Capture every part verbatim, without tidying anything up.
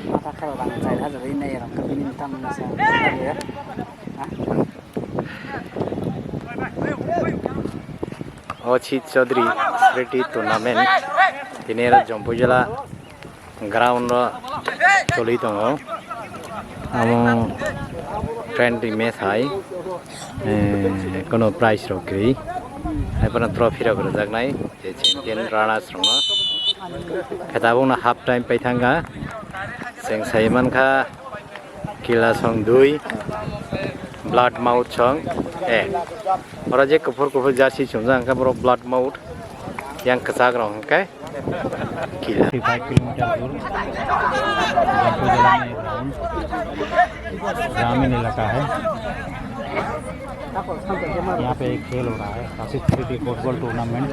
Mata khoro rang chai hajar ri nai rang kabini tam na sa. O Chit Chaudhary Smriti Tournament tini ero Jompuijala ground o choli tongo. Amo friendly match hai, eh, kono prize rok kwrwi, hai phano trophy rok rwjaknai je champion runners rokno. Khe tabukno half time paithangkha, chwng sai mankha. Kila song dui, Blood Mouth song ek. Oro je kuphur kuphur jersey chumjak, hwnkhe borok Blood Mouth, yang kwchak rok hwnkhe Kila. Fifty five kilometer दूर, जौनपुर जिला में एक ग्राउंड, ग्रामीण इलाका है। यहाँ पे एक खेल हो रहा है, Kashi three D football tournament.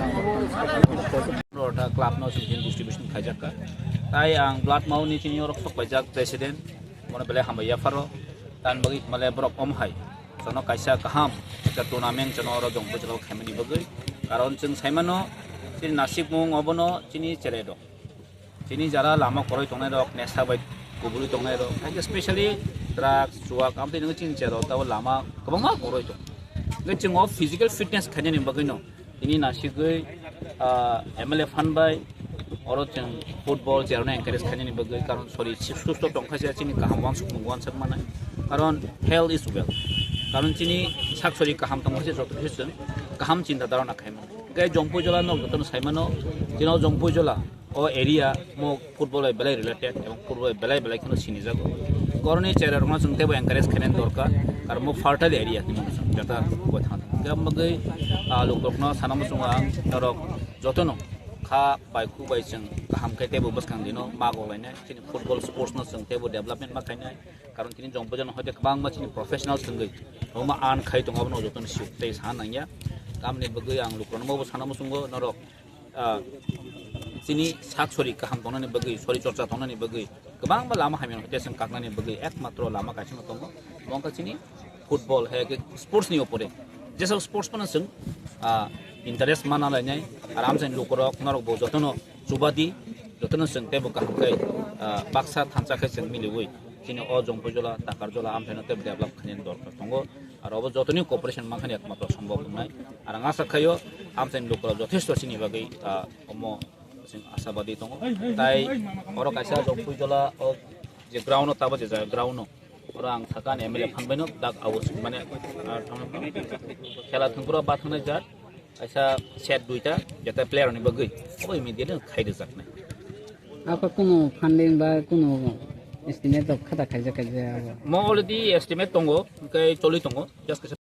Rota club no sing distribution khaijak kha. Tai ang Blood Mouth ni chini orok sok paijak president. Mono belai hambai yapharo. Tan bagwi male borok om hai. Jono kaisa kaham ekta tournament jono oro jong bujalo khaimani bagwi. Karon chwng saimano chini nasik mung obono chini cherai rok. Chini jara lama koroi tongnai rok, nesa bai kubului tongnai rok. Hai khe specially drugs, chuwak, amtwi nungwi chini cherai rok tabo lama kwbangma koroi tong. Hwnkhe chwng o physical fitness khainani bagwi no. Tini nasigwi, ah, M L A phan bai oro chwng football cherno encourage khainani bagwi, karon sori si-, susto tongkha se chini kaham wansuk mung wansak manai. Karon health is wealth. Karon chini sak sori kaham tongkha se joto se chwng kaham chinta dharona khai mano. Gai jongpui jola nok jotono sai mano, chini o jongpui jola o area mo football bai belai related ebong football bai belai belai kheno sinijago. Koroni cherai rokno chwng teibo encourage khainani dorkar, karon mo fertile area hinwi mano chwng jata bo thang. Hingke ang bagwi, ah, lukurokno sana muchungo ang norok jotono kha bai khu bai chwng kaham khe teibo bwskang dino magok lainai chini football sports no chwng teibo development ma khainai, karon tini jongpui jola no hoite kwbangma chini professional chwngwi kwbangma earn khai tongo, abono jotono siyok tei sana nangya. Tamni bagwi ang lukurokno bo sana muchungo norok ah, chini sak sori kaham tongnani bagwi, sori chorcha tongnani bagwi, kwbangma lama hamya no tei chwng kaknani bagwi ekmatro lama kaisa no tongo, omo wngkha chini football, hai khe sports ni upore. Jesa sports phano chwng, ah, interest mana lainai, aram se lukurok norok bo jotono chubadi, jotono chwng teibo kaham khe, ah, baksa thansa khe chwng miliwi chini o jongpui jola, takar jola, amthaino tei develop khainani dorkar tongo. Aro obo jotoni cooperation mankhani ekmatro sombhob wngnai. Ar ang asa khaio, amchaini lukurok jothesto chini bagwi, ah, omo chwng asabadi tongo. Tai oro kaisa jongpui jola o je ground o tabo je jaga ground o. Oro ang sakha ani M L A phan baino dak abo mane, ah, thangma khela thwngphuru ba thangnai jat kaisa set duita jeta player ni bagwi obo immediately khai rwjaknai. Abo kunu funding ba kunu estimate rok khata khaijak khaijak abo? Mo already estimate tongo, hwnkhe choli tongo, just kaisa